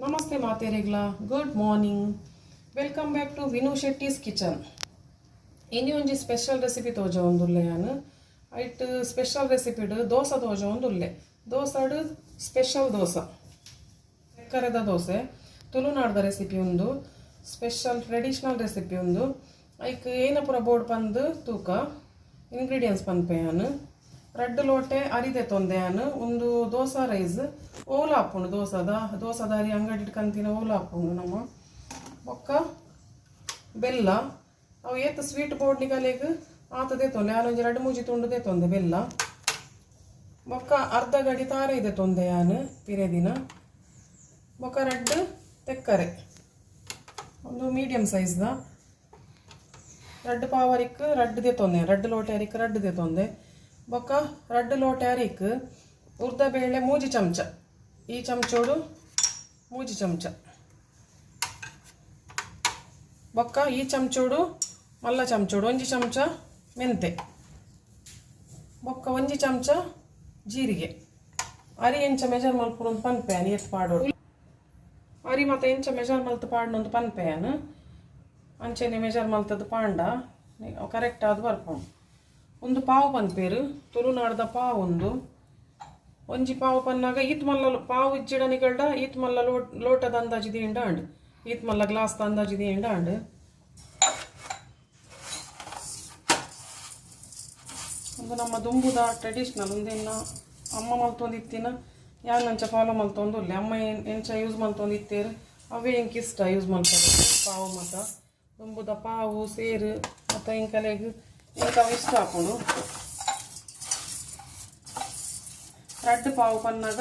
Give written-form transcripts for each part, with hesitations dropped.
Namaste ಮಾತೆರೆಗ್ಲ, good morning, welcome back to Vinu Shetty's Kitchen. ಇನಿ ಒಂಜಿ special recipe ತೋಜವೊಂದುಲ್ಲೆ ಯಾನ್. ಐಟ್ ಸ್ಪೆಷಲ್ ರೆಸಿಪಿಡ್ ದೋಸೆ ತೋಜವೊಂದುಲ್ಲೆ. ದೋಸೆಡ್ ಸ್ಪೆಷಲ್ ದೋಸೆ, ಸಕ್ಕರೆದ ದೋಸೆ. ತುಳುನಾಡ್ದ ರೆಸಿಪಿ ಉಂದು, ಸ್ಪೆಷಲ್ ಟ್ರೆಡಿಷನಲ್ ರೆಸಿಪಿ ಉಂದು. ಐಕ್ ಏನ ಪೂರ ಬೋಡು ಪಂದ್ ತೂಕ. ಇಂಗ್ರೀಡಿಯೆಂಟ್ಸ್ ಪನ್ಪೆ ಯಾನ್. ರಡ್ಡ್ ಲೋಟೆ ಅರಿ ದೆತೊಂದೆ ಯಾನ್. ಉಂದು ದೋಸಾ ರೈಸ್, ಓಲ ಆಪುಂಡು ದೋಸದ. ದೋಸದ ಅರಿ ಅಂಗಡಿಡ್ ಕಂತಿನ ಓಲ ಆಪುಂಡು ನಮ್ಮ. ಬೊಕ್ಕ ಬೆಲ್ಲ, ಅವು ಏತ್ ಸ್ವೀಟ್ ಬೋಡು ನಿಕಲೆಗ್ ಆತ ದೆತೊಂಡೆ. ಯಾನ್ ಒಂಜಿ ರಡ್ಡ್ ಮೂಜಿ ತುಂಡು ದೆತೊಂದೆ ಬೆಲ್ಲ. ಬೊಕ್ಕ ಅರ್ಧ ಗಡಿ ತಾರೈ ದೆತೊಂದೆ ಯಾನ್ ಪಿರೆದಿನ. ಬೊಕ್ಕ ರಡ್ಡ್ ತೆಕ್ಕರೆ, ಒಂದು ಮೀಡಿಯಂ ಸೈಜ್ದ. ರಡ್ಡ್ ಪಾವು ಅರಿಕ್ ರಡ್ಡ್ ದೆತೊಂದೆ, ರಡ್ಡ್ ಲೋಟೆ ಅರಿಕ್ ರಡ್ಡ್ ದೆತೊಂದೆ. ಬೊಕ್ಕ ರಡ್ಡ್ ಲೋಟೆ ಅರಿಕ್ ಉರ್ದ ಬೇಳೆ 3 ಚಮಚ, ಈ ಚಮಚೋಡು 3 ಚಮಚ. ಬೊಕ್ಕ ಈ ಚಮಚೋಡು, ಮಲ್ಲ ಚಮಚೋಡು 1 ಚಮಚ ಮೆಂತೆ. ಬೊಕ್ಕ 1 ಚಮಚ ಜೀರಿಗೆ. ಅರಿ ಎಂಚ ಮೆಜರ್ ಮಲ್ಪುನು ಪನ್ಪೆ ಯಾನ್, ಏತ್ ಪಾಡೋಡು, ಅರಿ ಮತ್ತೆ ಎಂಚ ಮೆಜರ್ ಮಲ್ತ್ ಪಾಡ್ನೊಂದು ಪನ್ಪೆ ಯಾನ್. ಅಂಚೆನೆ ಮೆಜರ್ ಮಲ್ತದ್ದು ಪಾಂಡ ಕರೆಕ್ಟ್ ಆದ್ ಬರ್ಪುಂಡು. ಒಂದು ಪಾವು ಪನ್ಪೇರು, ತುಳುನಾಡ್ದ ಪಾವು ಉಂದು. ಒಂಜಿ ಪಾವು ಪನ್ನಾಗ ಈತ್ ಮಲ್ಲ ಪಾವು ಇಜ್ಜಿಡ ನಿಕಲ್ಡ ಈತ್ ಮಲ್ಲ ಲೋಟದ ಅಂದಾಜಿ ದೀಂಡ ಆಂಡ್, ಈತ್ ಮಲ್ಲ ಗ್ಲಾಸ್ದ ಅಂದಾಜಿ ದೀಂಡ ಆಂಡ್. ಒಂದು ನಮ್ಮ ದುಂಬುದ ಟ್ರೆಡಿಷ್ನಲ್. ಉಂದೆನ್ನ ಅಮ್ಮ ಮಲ್ತೊಂದಿತ್ತಿನ, ಯಾನ್ ಅಂಚ ಫಾಲೋ ಮಲ್ತೊಂದುಲ್ಲೆ. ಅಮ್ಮ ಎಂಚ ಯೂಸ್ ಮಲ್ತೊಂದಿತ್ತೇರು, ಅವೇ ಎಂಕ್ ಇಷ್ಟ ಯೂಸ್ ಮಲ್ಪರೆ. ಪಾವು ಮತ, ದುಂಬುದ ಪಾವು, ಸೇರು ಮತ್ತ ಎಂಕಲೆಗ್ ಎಂಕ್ ಅವು ಇಷ್ಟ ಆಪುಂಡು. ರಡ್ಡ್ ಪಾವು ಪನ್ನಗ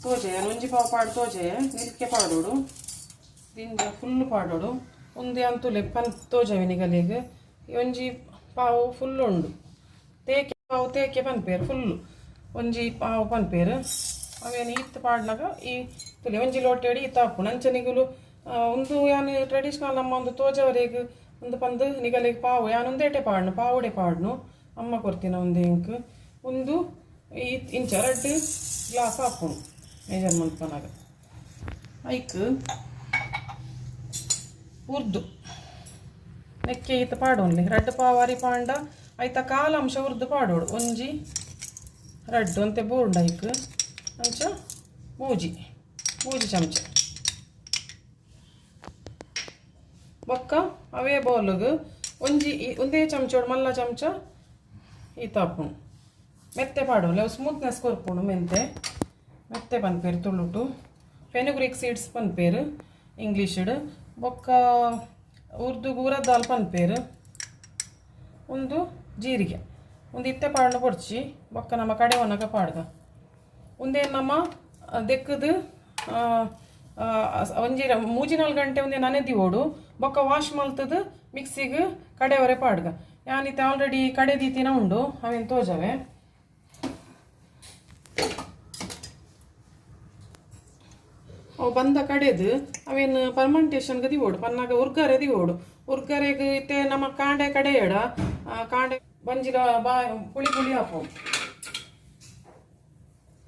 ತೋಜೆ, ಒಂಜಿ ಪಾವು ಪಾಡ್ ತೋಜೆ. ನಿಲ್ಕೆ ಪಾಡೋಡು, ದಿಂಜ ಫುಲ್ ಪಾಡೋಡು. ಒಂದೇ ಅಂತುಲೆ ಪನ್ ತೋಜವೆ ನಿಗಲೆಗ್. ಒಂಜಿ ಪಾವು ಫುಲ್ ಉಂಡು. ತೇಕೆ ಪಾವು, ತೇಕೆ ಪನ್ಪೇರು, ಫುಲ್ ಒಂಜಿ ಪಾವು ಪನ್ಪೇರು. ಅವೇನು ಇತ್ತು ಪಾಡ್ನಾಗ ಈ ತುಲೆ, ಒಂಜಿ ಲೋಟೆಡಿ ಈತ್ ಆಪುಂಡು. ಅಂಚ ನಿಗುಲು ಉಂದು ಯಾನ್ ಟ್ರೆಡಿಷನಲ್ ನಮ್ಮ ಒಂದು ತೋಜವರೆಗ್ ಒಂದು ಪಂದ್ ನಿಗಲೆಗ್. ಪಾವು ಯಾನ್ ಒಂದೇಟೆ ಪಾಡ್ನು, ಪಾವುಡೆ ಪಾಡ್ನು. ಅಮ್ಮ ಕೊರ್ತಿನ ಒಂದು ಎಂಕ್. ಉಂದು ಈ ಇಂಚ ರಡ್ಡ್ ಗ್ಲಾಸ್ ಆಪುಂಡು ಮೆಜರ್ ಮಲ್ಪನಾಗ. ಐಕ್ ಉರ್ದು ನೆಕ್ಕೆ ಈತ ಪಾಡೊನ್ಲಿ. ರಡ್ಡ್ ಪಾವು ಅರಿ ಪಾಂಡ ಐತ ಕಾಲ್ ಅಂಶ ಉರ್ದು ಪಾಡೋಡು. ಒಂಜಿ, ರಡ್ಡ್ ಒಂತೆ ಬೋರ್ಡ್ ಐಕ್. ಅಂಚ ಮೂಜಿ 3 ಚಮಚ. ಬೊಕ್ಕ ಅವೇ ಬೌಲ್ಗ್ ಒಂಜಿ ಒಂದೇ ಚಮಚೋಡು, ಮಲ್ಲ ಚಮಚ ಈತ ಆಪುಂಡು. ಮೆತ್ತೆ ಪಾಡೋಲಿ, ಅವು ಸ್ಮೂತ್ನೆಸ್ ಕೊರ್ಪುಂಡು. ಮೆಂತೆ, ಮೆತ್ತೆ ಪನ್ಪೇರು ತುಳುಟು, ಫೆನುಗ್ರಿಕ್ ಸೀಡ್ಸ್ ಪನ್ಪೇರು ಇಂಗ್ಲೀಷ್ಡ್. ಬೊಕ್ಕ ಉರ್ದು ಊರದ್ ದಾಲ್ ಪನ್ಪೇರು. ಒಂದು ಜೀರಿಗೆ. ಒಂದು ಇತ್ತೆ ಪಾಡ್ನ ಬೊಡ್ಚಿ, ಬೊಕ್ಕ ನಮ್ಮ ಕಡೆ ಒನಗ ಪಾಡ್ದ. ಉಂದೇನ್ ನಮ್ಮ ದೆಕ್ಕದು ಒಂಜಿ 3-4 ಗಂಟೆ ಒಂದೇ ನನೆ ದಿವೋಡು. ಬೊಕ್ಕ ವಾಶ್ ಮಲ್ತದು ಮಿಕ್ಸಿಗ್ ಕಡೆವರೆ ಪಾಡ್ಗ. ಯಾನಿತ್ತೆ ಆಲ್ರೆಡಿ ಕಡೆ ದೀತಿನ ಉಂಡು, ಅವೇನು ತೋಜವೆ. ಅವು ಬಂದ ಕಡೆದು ಅವೇನು ಪರ್ಮಂಟೇಷನ್ಗೆ ದಿವೋಡು ಪನ್ನಾಗ ಉರ್ಗರೆ ದಿವೋಡು. ಉರ್ಗರೆಗ್ ಇತ್ತೆ ನಮ್ಮ ಕಾಂಡೆ ಕಡೆ ಎಡ ಕಾಂಡೆ ಬಂಜಿಲ ಬಾ ಪುಳಿ ಪುಳಿ ಆಪುಂಡು.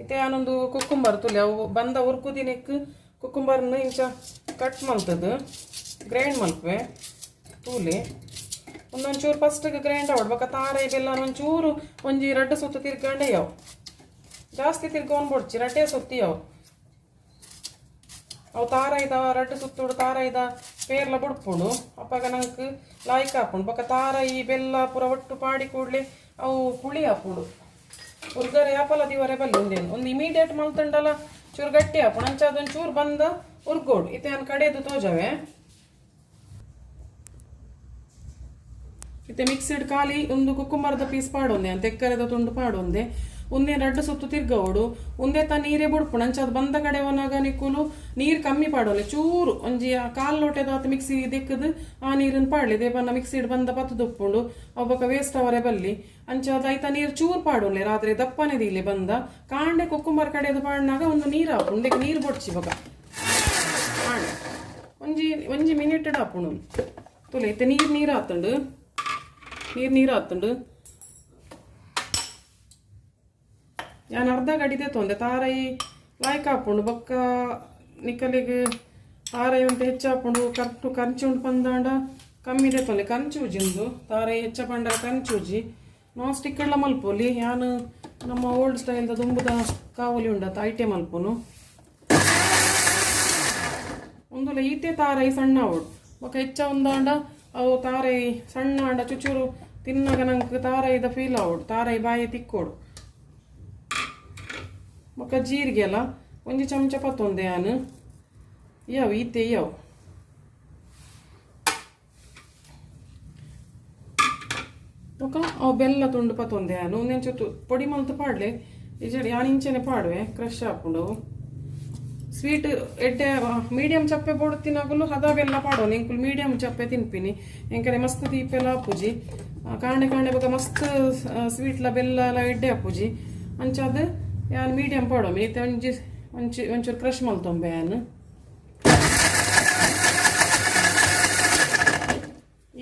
ಇತ್ತೆ ಯಾನೊಂದು ಕುಕ್ಕುಂಬರ್ ತುಲೆ, ಅವು ಬಂದ ಉರ್ಕುದಿನೆಕ್ ಕುಕ್ಕುಂಬರ್ನ ಇಂಚ ಕಟ್ ಮಲ್ತದು ಗ್ರೈಂಡ್ ಮಲ್ಪೆ ತೂಲೆ. ಒಂದೊಂಚೂರು ಫಸ್ಟ್ಗೆ ಗ್ರೈಂಡ್ ಆವಡ್. ಬೊಕ್ಕ ತಾರೆ ಬೆಲ್ಲ ಒಂಚೂರು ಒಂಜಿ ರಡ್ಡ್ ಸುತ್ತು ತಿರ್ಗಂಡೆ ಯಾವು. ಜಾಸ್ತಿ ತಿರ್ಗೊಂಡು ಬೊಡ್ಚಿ, ರಡ್ಡೇ ಸುತ್ತಿ ಅವು. ಅವು ತಾರಾಯ್ದ ರಡ್ಡ್ ಸುತ್ತುಡು ತಾರಾಯ್ದ ಪೇರ್ಲ ಬುಡ್ಪುಂಡು. ಅಪಗ ನಂಕ್ ಲಾಯ್ಕ್ ಆಪುಂಡು. ಬೊಕ್ಕ ತಾರಾಯಿ ಬೆಲ್ಲ ಪೂರ ಒಟ್ಟು ಪಾಡಿ ಕೂಡ್ಲೆ ಅವು ಪುಳಿ ಆಪುಂಡು. ಉರ್ಗರೆ ಯಾಪಲ ದಿವರೆ ಬಲ್ಲಿ. ಉಂದೇನು ಒಂದು ಇಮಿಡಿಯೇಟ್ ಮಲ್ತಂಡಲ ಚೂರು ಗಟ್ಟಿ ಆಪುಂಡು. ಅಂಚ ಅದೊಂದು ಚೂರು ಬಂದ ಉರ್ಗೋಡು. ಇತ್ತೆ ಯಾನ್ ಕಡೆದು ತೋಜವೆ. ಇತ್ತೆ ಮಿಕ್ಸಿಡ್ ಖಾಲಿ ಒಂದು ಕುಕ್ಕುಂಬರದ ಪೀಸ್ ಪಾಡೊಂದೆ, ಅಂತ ತೆಕ್ಕರೆದ ತುಂಡು ಪಾಡೊಂದೆ. ಉಂದೆ ರಡ್ಡ್ ಸುತ್ತು ತಿರ್ಗವಡು. ಉಂದೆತ ನೀರೇ ಬುಡ್ಪುಂಡು. ಅಂಚ ಅದು ಬಂದ ಕಡೆ ಒನಗ ನಿಕುಲು ನೀರು ಕಮ್ಮಿ ಪಾಡೊಲಿ. ಚೂರು ಒಂಜಿ ಕಾಲ್ ಲೋಟೆದಾತ್ ಮಿಕ್ಸಿ ದೆಕ್ಕದು ಆ ನೀರನ್ನು ಪಾಡ್ಲಿ. ದೇಪನ್ನ ಮಿಕ್ಸಿಡ್ ಬಂದ ಪತ್ತು ದುಪ್ಪುಂಡು, ಅವು ಬೊಕ ವೇಸ್ಟ್ ಅವರೆ ಬಲ್ಲಿ. ಅಂಚ ಅದು ಐತ ನೀರು ಚೂರು ಪಾಡೊನ್ಲೆ. ರಾತ್ರಿ ದಪ್ಪನೆ ದೀಲೆ ಬಂದ. ಕಾಂಡೆ ಕುಕ್ಕುಂಬರ್ ಕಡೆದು ಪಾಡ್ನಾಗ ಒಂದು ನೀರು ಆಪುಂಡು. ಉಂದೆಕ್ ನೀರು ಬೊಡ್ಚಿ. ಬೊಕ ಕಾಂಡೆ ಒಂಜಿ ಒಂಜಿ ಮಿನಿಟ್ ಆಪುಂಡು. ತುಲೆ, ಇತ್ತೆ ನೀರು ನೀರು ಆತುಂಡು, ನೀರು ನೀರು ಆತುಂಡು. ಯಾನ್ ಅರ್ಧ ಗಡಿದೆ ತೊಂದೆ. ತಾರೈ ಲಾಯ್ಕ್ ಆಪುಂಡು. ಬೊಕ್ಕ ನಿಕಲೆಗ್ ತಾರೈ ಒಂತೆ ಹೆಚ್ಚಾಪುಂಡು ಕಟ್ಟು ಕಂಚಿ ಉಂಡು ಪಂದಾಂಡ ಕಮ್ಮಿ ದೆತ್ತೊಂಡೆ ಕಂಚೂಜಿ ಉಂದು ತಾರೈ ಹೆಚ್ಚ ಪಂಡ ಕಂಚೂಜಿ ನಾನ್ ಸ್ಟಿಕ್ ಎಲ್ಲ ಮಲ್ಪೊಲಿ ಯಾನ್ ನಮ್ಮ ಓಲ್ಡ್ ಸ್ಟೈಲ್ದ ದುಂಬುದ ಕಾವಲಿ ಉಂಡತ ಐಟೆ ಮಲ್ಪುನು ಉಂದುಲ ಈತೆ ತಾರೈ ಸಣ್ಣ ಅವಡು ಬೊಕ ಹೆಚ್ಚ ಉಂದಾಂಡ ಅವು ತಾರೈ ಸಣ್ಣ ಆಂಡ ಚುಚೂರು ತಿನ್ನಾಗ ನಂಗೆ ತಾರೈದ ಫೀಲ್ ಆವಡು ತಾರೈ ಬಾಯಿ ತಿಕ್ಕೋಡು ಬೊಕ ಜೀರಿಗೆ ಅಲ್ಲ ಒಂಜಿ ಚಮಚ ಪತ್ತೊಂದೆ ಯಾನ್ ಯಾವು ಈತೆ ಯಾವು ಬೊಕ ಅವು ಬೆಲ್ಲ ತುಂಡು ಪತ್ತೊಂದೆ ಯಾನ್ ಒಂದೆಂಚು ಪೊಡಿ ಮಲ್ತು ಪಾಡ್ಲೆ ಇಜಡಿ ಯಾನ್ ಇಂಚೆನೆ ಪಾಡುವೆ ಕ್ರಷ್ ಆಪುಂಡು ಸ್ವೀಟ್ ಎಡ್ಡೆ ಮೀಡಿಯಂ ಚಪ್ಪೆ ಬೋಡು ತಿನ್ನಗಲು ಹದ ಬೆಲ್ಲ ಪಾಡೋನು ಎಂಕುಲು ಮೀಡಿಯಂ ಚಪ್ಪೆ ತಿನ್ಪಿನಿ ಎಂಕನೆ ಮಸ್ತ್ ದೀಪೆಲ್ಲ ಆಪುಜಿ ಕಾಂಡೆ ಕಾಂಡೆ ಬೊಕ ಮಸ್ತ್ ಸ್ವೀಟ್ಲ ಬೆಲ್ಲ ಎಲ್ಲ ಎಡ್ಡೆ ಆಪುಜಿ ಅಂಚಾದ್ ಯಾನ್ ಮೀಡಿಯಂ ಪಾಡೋಮಿ ಇತ್ತೆ ಒಂಜಿ ಒಂಚಿ ಒಂಚೂರು ಕ್ರಷ್ ಮಲ್ತೊಂಬೆ ಯಾನ್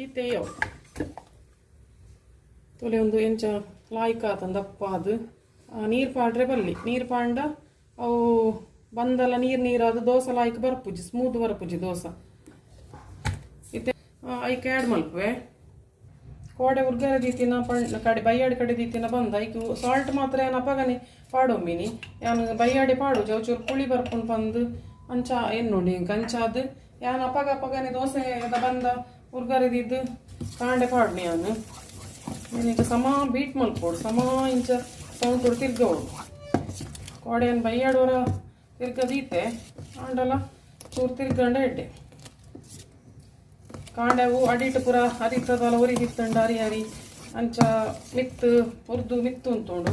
ಈತೆ ಯವು ತೊಲೆ ಒಂದು ಎಂಚ ಲಾಯ್ಕ ಆತಂದು ದಪ್ಪ ನೀರು ಪಾಡ್ರೆ ಬಲ್ಲಿ ನೀರು ಪಾಂಡ ಅವು ಬಂದಲ್ಲ ನೀರು ನೀರಾದ ದೋಸೆ ಲಾಯ್ಕ್ ಬರ್ಪುಜಿ ಸ್ಮೂತ್ ಬರ್ಪುಜಿ ದೋಸೆ ಇತ್ತೆ ಐಕ್ ಆ್ಯಡ್ ಮಲ್ಪುವೆ ಕೋಡೆ ಉರ್ಗರ ದೀತಿನ ಪಂಡ್ ಕಡೆ ಬೈಯಾಡಿ ಕಡೆ ದೀತಿನ ಬಂದ ಐಕ್ ಸಾಲ್ಟ್ ಮಾತ್ರ ಏನು ಅಪಗನೆ ಪಾಡೊಮ್ಮಿನಿ ಯಾನ್ ಬೈಯಾಡಿ ಪಾಡು ಚೌಚೂರು ಪುಳಿ ಬರ್ಪುಂಡು ಪಂದು ಅಂಚ ಏನು ನೋಡಿ ಅಂಚಾದ್ ಯಾನ್ ಅಪಗ ಅಪಗನೆ ದೋಸೆ ಬಂದ ಉರ್ಗರ ದೀದ್ ಕಾಂಡೆ ಪಾಡ್ನಿ ಯಾನ್ ಇಂಚ ಸಮ ಬೀಟ್ ಮಲ್ಪೊಡು ಸಮ ಇಂಚ ಸೌಂಡ್ ತಿರ್ಗೋಡು ಕೋಡೆಯನ್ನು ಬೈಯಾಡೋರ ತಿರ್ಗದೀತೆ ಆಂಡಲ ಚೂರು ತಿರ್ಗಂಡ ಎಡ್ಡೆ ಕಾಂಡೆ ಅವು ಅಡಿಟ್ ಪೂರ ಅರಿತದಲ್ಲ ಒರಿ ಹಿತ್ತಂಡ ಅರಿ ಅರಿ ಅಂಚ ಮಿತ್ತು ಉರ್ದು ಮಿತ್ತು ಉಂತುಂಡು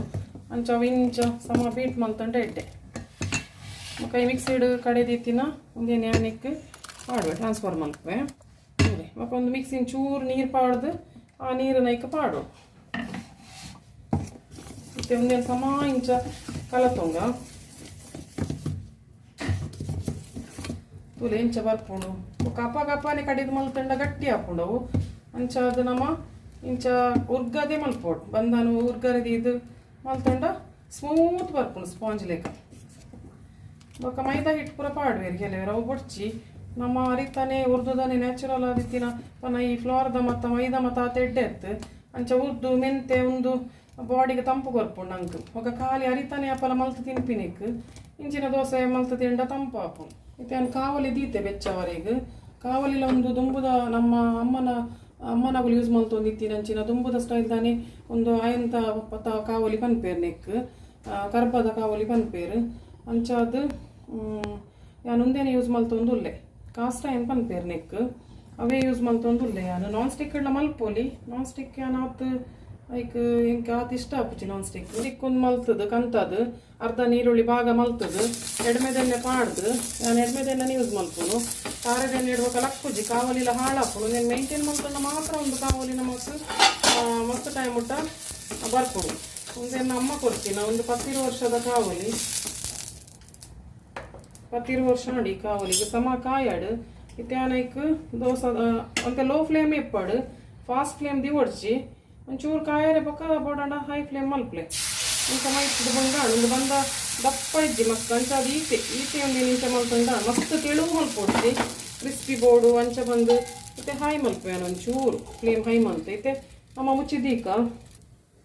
ಅಂಚ ಅವು ಇಂಚ ಸಮ ಬೀಟ್ ಮಲ್ತಂಡ ಎಡ್ಡೆ ಬೊಕ ಈ ಮಿಕ್ಸಿಡ್ ಕಡೆ ದೀತಿನ ಒಂದೇನು ಯಾನಿಕ್ ಪಾಡುವೆ ಟ್ರಾನ್ಸ್ಫರ್ ಮಲ್ಪುವೆ ಬೊಕ ಒಂದು ಮಿಕ್ಸಿನ ಚೂರು ನೀರು ಪಾಡ್ದು ಆ ನೀರನ್ನ ಐಕ್ ಪಾಡು ಇತ್ತೆ ಒಂದೇನು ಸಮ ಇಂಚ ಕಲತೊಂಗ ತೂಲೆ ಇಂಚ ಬರ್ಪುಂಡು ಬೊಕ ಅಪಗ ಅಪನೆ ಕಡಿದು ಮಲ್ತಂಡ ಗಟ್ಟಿ ಆಪುಂಡು ಅಂಚ ಅದು ನಮ ಇಂಚ ಉರ್ಗದೆ ಮಲ್ಪೊಡು ಬಂದನು ಉರ್ಗರೆ ದೀದ್ ಮಲ್ತಂಡ ಸ್ಮೂತ್ ಬರ್ಪುಂಡು ಸ್ಪಾಂಜ್ ಲೆಕ್ಕ ಬೊಕ ಮೈದಾ ಹಿಟ್ಟು ಪೂರ ಪಾಡುವೆರ್ ಕೆಲವೆರ್ ಅವು ಬೊಡ್ಚಿ ನಮ್ಮ ಅರಿತಾನೆ ಉರ್ದುದಾನೆ ನ್ಯಾಚುರಲ್ ಆದಿತ್ತಿನ ಪನ ಈ ಫ್ಲೋರ್ದ ಮತ್ತ ಮೈದಾ ಮತ್ತ ಆತ ಎಡ್ಡೆ ಇತ್ತು ಅಂಚ ಉರ್ದು ಮೆಂತೆ ಒಂದು ಬಾಡಿಗೆ ತಂಪು ಕೊರ್ಪುಂಡು ಅಂಕ್ ಬೊಕ ಖಾಲಿ ಅರಿತಾನೆ ಅಪಲ ಮಲ್ತ್ ತಿನ್ಪಿನಿಕ್ ಇಂಚಿನ ದೋಸೆ ಮಲ್ತ್ ತಿಂಡ ತಂಪು ಆಪುಂಡು ಇತ್ತೆ ಯಾನ್ ಕಾವಲಿ ದೀತೆ ಬೆಚ್ಚವರೆಗ್ ಕಾವಲಿಲ ಒಂದು ದುಂಬುದ ನಮ್ಮ ಅಮ್ಮನಗುಲು ಯೂಸ್ ಮಲ್ತೊಂದಿತ್ತಿನ ಅಂಚಿನ ದುಂಬುದ ಸ್ಟೈಲ್ ದಾನೆ ಒಂದು ಆಯಂತ ಪತ ಕಾವಲಿ ಪನ್ಪೇರ್ ನೆಕ್ ಕರ್ಬದ ಕಾವಲಿ ಪನ್ಪೇರ್ ಅಂಚಾದ್ ಯಾನ್ ಉಂದೆನೆ ಯೂಸ್ ಮಲ್ತೊಂದು ಉಲ್ಲೆ ಕಾಸ್ಟ್ ಐನ್ ಪನ್ಪೇರ್ ನೆಕ್ ಅವೇ ಯೂಸ್ ಮಲ್ತೊಂದು ಉಲ್ಲೆ ಯಾನ್ ನಾನ್ ಸ್ಟಿಕ್ ಲ ಮಲ್ಪೊಲಿ ನಾನ್ ಸ್ಟಿಕ್ ಯಾನ್ ಆತ್ ಐಕ್ ಎಂಕ್ ಆತ್ ಇಷ್ಟ ಆಪುಜಿ ನಾನ್ ಸ್ಟಿಕ್ ಸ್ಟಿಕ್ ಒಂದು ಮಲ್ತದು ಕಂತದು ಅರ್ಧ ನೀರುಳ್ಳಿ ಭಾಗ ಮಲ್ತದು ಎಡ್ಮೆದೆಣ್ಣೆ ಪಾಡ್ದು ಯಾನ್ ಎಡ್ಮೆದೆಣ್ಣೆ ಯೂಸ್ ಮಲ್ಪುನು ತಾರೆದೆಣ್ಣೆ ಇಡುವಾಗ ಲಕ್ಕುಜಿ ಕಾವಲಿಲ ಹಾಳಾಪುನು నేను ಮೇಂಟೈನ್ ಮಲ್ತಂಡ ಮಾತ್ರ ಒಂದು ಕಾವಲಿನ ಮಸ್ತ್ ಮಸ್ತ್ ಟೈಮ್ ಮುಟ್ಟ ಬರ್ಪುಡು ಒಂದೆನ್ನ ಅಮ್ಮ ಕೊಡ್ತೀನ ಒಂದು 10 ವರ್ಷದ ಕಾವಲಿ 10 ವರ್ಷ ನೋಡಿ ಕಾವಲಿಗೆ ಸಮ ಕಾಯಾಡು ಇತ್ತೆ ಐಕ್ ದೋಸೆ ಒಂತೆ ಲೋ ಫ್ಲೇಮ್ ಇಪ್ಪಾಡು ಫಾಸ್ಟ್ ಫ್ಲೇಮ್ ದಿವಡ್ಚಿ ಒಂಚೂರು ಕಾಯರೆ ಬೊಕ ಬೋಡಾಂಡ ಹೈ ಫ್ಲೇಮ್ ಮಲ್ಪಲೆ ಇಂಚ ಮೈತ್ದ್ ಬಂದಾಣ್ ಉಂದು ಬಂದ ದಪ್ಪ ಇಜ್ಜಿ ಮಸ್ತ್ ಅಂಚ ಅದು ಈತೆ ಈತೆ ಒಂದು ಇಂಚ ಮಲ್ತೊಂಡ ಮಸ್ತ್ ತೆಳು ಮಲ್ಪೊಡ್ಚಿ ಕ್ರಿಸ್ಪಿ ಬೋಡು ಅಂಚ ಬಂದು ಇತ್ತೆ ಹೈ ಮಲ್ಪುವೆ ಒಂಚೂರು ಫ್ಲೇಮ್ ಹೈ ಮಲ್ತು ಇತ್ತೆ ಅಮ್ಮ ಮುಚ್ಚಿದೀಕ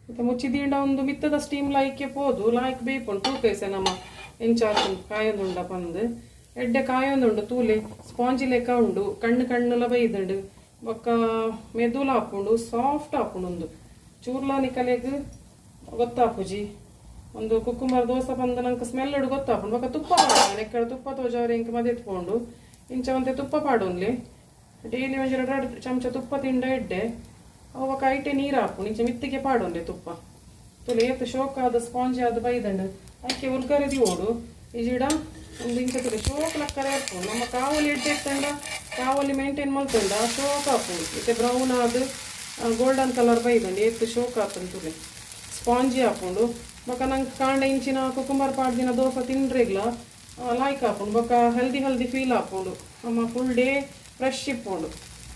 ಇತ್ತೆ ಮುಚ್ಚಿದೀಂಡ ಒಂದು ಮಿತ್ತದ ಸ್ಟೀಮ್ ಲಾಯ್ಕೆ ಪೋದು ಲಾಯ್ಕ್ ಬೇಪುಂಡು ತೂಕೈಸೆ ನಮ್ಮ ಎಂಚ ಆತುಂಡು ಕಾಯೊಂದುಂಡ ಪಂದ್ ಎಡ್ಡೆ ಕಾಯೊಂದುಂಡು ತೂಲೆ ಸ್ಪಾಂಜಿ ಲೆಕ್ಕ ಉಂಡು ಕಣ್ಣು ಕಣ್ಣುಲ ಬೈದುಂಡು ಬೊಕ್ಕ ಮೆದುಲ ಆಪುಂಡು ಸಾಫ್ಟ್ ಆಪುಂಡು ಉಂದು ಚೂರ್ಲ ನಿಕಲೆಗ್ ಗೊತ್ತಾಪುಜಿ ಒಂದು ಕುಕ್ಕುಂಬರ್ ದೋಸೆ ಪಂದ್ ನಂಗೆ ಸ್ಮೆಲ್ ಗೊತ್ತಾಪುಂಡು ಬೊಕ್ಕ ತುಪ್ಪ ಪಾಡುವೆ ನೆಕ್ಕಡ ತುಪ್ಪ ತೋಜಾವ್ರೆ ಇಂಕ್ ಮದೆತ್ಪೋಂಡು ಇಂಚ ಒಂತೆ ತುಪ್ಪ ಪಾಡೊನ್ಲೆ ಡೈಲಿ ಒಂಜಿ ರಡ್ಡ್ ಚಮಚ ತುಪ್ಪ ತಿಂಡ ಎಡ್ಡೆ ಅವು ಬೊಕ ಐಟೆ ನೀರು ಹಾಪುಂಡು ಇಂಚ ಮಿತ್ತಿಗೆ ಪಾಡೊನ್ಲೆ ತುಪ್ಪ ತುಲೆ ಏತ್ ಶೋಕ್ ಆದ್ ಸ್ಪಾಂಜಿ ಆದ್ ಬೈದಂಡು ಐಕೆ ಉರ್ಗರೆ ದಿವೋಡು ಇಜಿಡ ಒಂದು ಇಂಚ ತುಲೆ ಶೋಕ್ ಲಕ್ಕರೆ ಇರ್ಪುಂಡು ನಮ್ಮ ಕಾವಲಿ ಎಡ್ಡೆ ಇತ್ತಂಡ ಕಾವಲಿ ಮೇಂಟೈನ್ ಮಲ್ತುಂಡ ಶೋಕ್ ಆಪುಂಡು ಇತ್ತೆ ಬ್ರೌನ್ ಆದ್ ಗೋಲ್ಡನ್ ಕಲರ್ ಬೈದಂಡು ಏತ್ ಶೋಕ್ ಆತುಂಡು ತುಲೆ ಸ್ಪಾಂಜಿ ಆಪುಂಡು ಬೊಕ ನಂಗೆ ಕಾಂಡ ಇಂಚಿನ ಕುಕುಂಬರ್ ಪಾಡ್ದಿನ ದೋಸೆ ತಿಂಡ್ರೆಗ್ಲ ಲಾಯ್ಕ್ ಆಪುಂಡು ಬೊಕ ಹೆಲ್ದಿ ಹೆಲ್ದಿ ಫೀಲ್ ಆಪುಂಡು ನಮ್ಮ ಫುಲ್ ಡೇ ಫ್ರೆಶ್ ಇಪ್ಪುಂಡು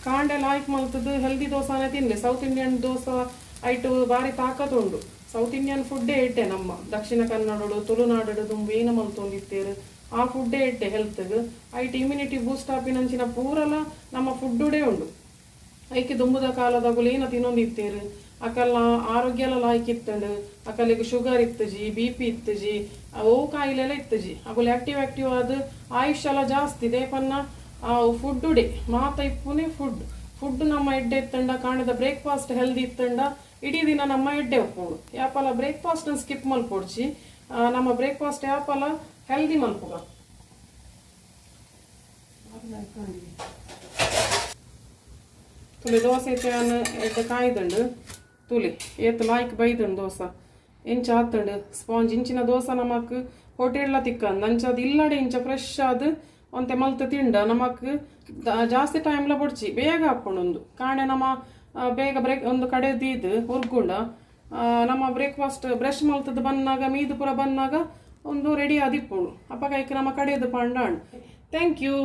ಕಾಂಡೆ ಲಾಯ್ಕ್ ಮಲ್ತದು ಹೆಲ್ದಿ ದೋಸಾನೆ ತಿನ್ಲೆ ಸೌತ್ ಇಂಡಿಯನ್ ದೋಸೆ ಐಟು ಬಾರಿ ತಾಕತ್ ಉಂಡು ಸೌತ್ ಇಂಡಿಯನ್ ಫುಡ್ಡೇ ಎಡ್ಡೆ ನಮ್ಮ ದಕ್ಷಿಣ ಕನ್ನಡಡು ತುಳುನಾಡು ದುಂಬು ಏನ ಮಲ್ತೊಂದಿತ್ತೇರು ಆ ಫುಡ್ಡೇ ಎಡ್ಡೆ ಹೆಲ್ತ್ಗ್. ಐಟ್ ಇಮ್ಯುನಿಟಿ ಬೂಸ್ಟ್ ಆಪಿನಂಚಿನ ಪೂರಲ ನಮ್ಮ ಫುಡ್ಡುಡೇ ಉಂಡು. ಐಕೆ ದುಂಬುದ ಕಾಲದಗುಲು ಏನ ತಿನ್ನೊಂದಿತ್ತೇರು, ಅಕಲ್ನ ಆರೋಗ್ಯಲ ಲಾಯ್ಕ್ ಇತ್ತಂಡು. ಅಕಲಿಗೆ ಶುಗರ್ ಇತ್ತುಜಿ, ಬಿಪಿ ಇತ್ತುಜಿ, ಓ ಕಾಯಿಲೆಲ ಇತ್ತುಜಿ. ಅಗುಲು ಆಕ್ಟಿವ್ ಆಕ್ಟಿವ್ ಆದ್ ಆಯುಷ್ಯಲ ಜಾಸ್ತಿ. ದೇಪನ್ನ ಫುಡ್ಡುಡೆ ಮಾತ ಇಪ್ಪುನೆ. ಫುಡ್ ಫುಡ್ ನಮ್ಮ ಎಡ್ಡೆ ಇತ್ತಂಡ, ಕಾಣದ ಬ್ರೇಕ್ಫಾಸ್ಟ್ ಹೆಲ್ದಿ ಇತ್ತಂಡ, ಇಡೀ ದಿನ ನಮ್ಮ ಎಡ್ಡೆ ಉಪ್ಪುಂಡು. ಯಾಪಲ ಬ್ರೇಕ್ಫಾಸ್ಟ್ ಸ್ಕಿಪ್ ಮಲ್ಪೊಡ್ಚಿ. ನಮ್ಮ ಬ್ರೇಕ್ಫಾಸ್ಟ್ ಯಾಪಲ ಹೆಲ್ದಿ ಮಲ್ಪುಗ. ತುಲಿ ದೋಸೆ ಎಡ್ಡೆ ಕಾಯ್ದುಂಡು. ತುಲಿ ಏತ್ ಲಾಯ್ಕ್ ಬೈದುಂಡು ದೋಸೆ, ಎಂಚ ಆತುಂಡು ಸ್ಪಾಂಜ್. ಇಂಚಿನ ದೋಸೆ ನಮಕ್ ಹೋಟೆಲ್ಲ ತಿಕ್ಕಂದು. ಅಂಚಾದ್ ಇಲ್ಲಡೆ ಇಂಚ ಫ್ರೆಶ್ ಆದ್ ಒಂತೆ ಮಲ್ತ್ ತಿಂಡ ನಮಕ್ ಜಾಸ್ತಿ ಟೈಮ್ಲ ಬೊಡ್ಚಿ, ಬೇಗ ಆಪುಂಡು. ಒಂದು ಕಾಣೆ ನಮ್ಮ ಬೇಗ ಬ್ರೇಕ್ ಒಂದು ಕಡೆ ದೀದ್ ಉರ್ಗುಂಡ ನಮ್ಮ ಬ್ರೇಕ್ಫಾಸ್ಟ್ ಬ್ರಷ್ ಮಲ್ತದ ಬನ್ನಾಗ, ಮೀದು ಪೂರ ಬನ್ನಾಗ ಒಂದು ರೆಡಿ ಆದಿಪ್ಪುಂಡು. ಅಪಗ ಐಕ್ ನಮ್ಮ ಕಡೆದು ಪಂಡಾಂಡ್. Thank you.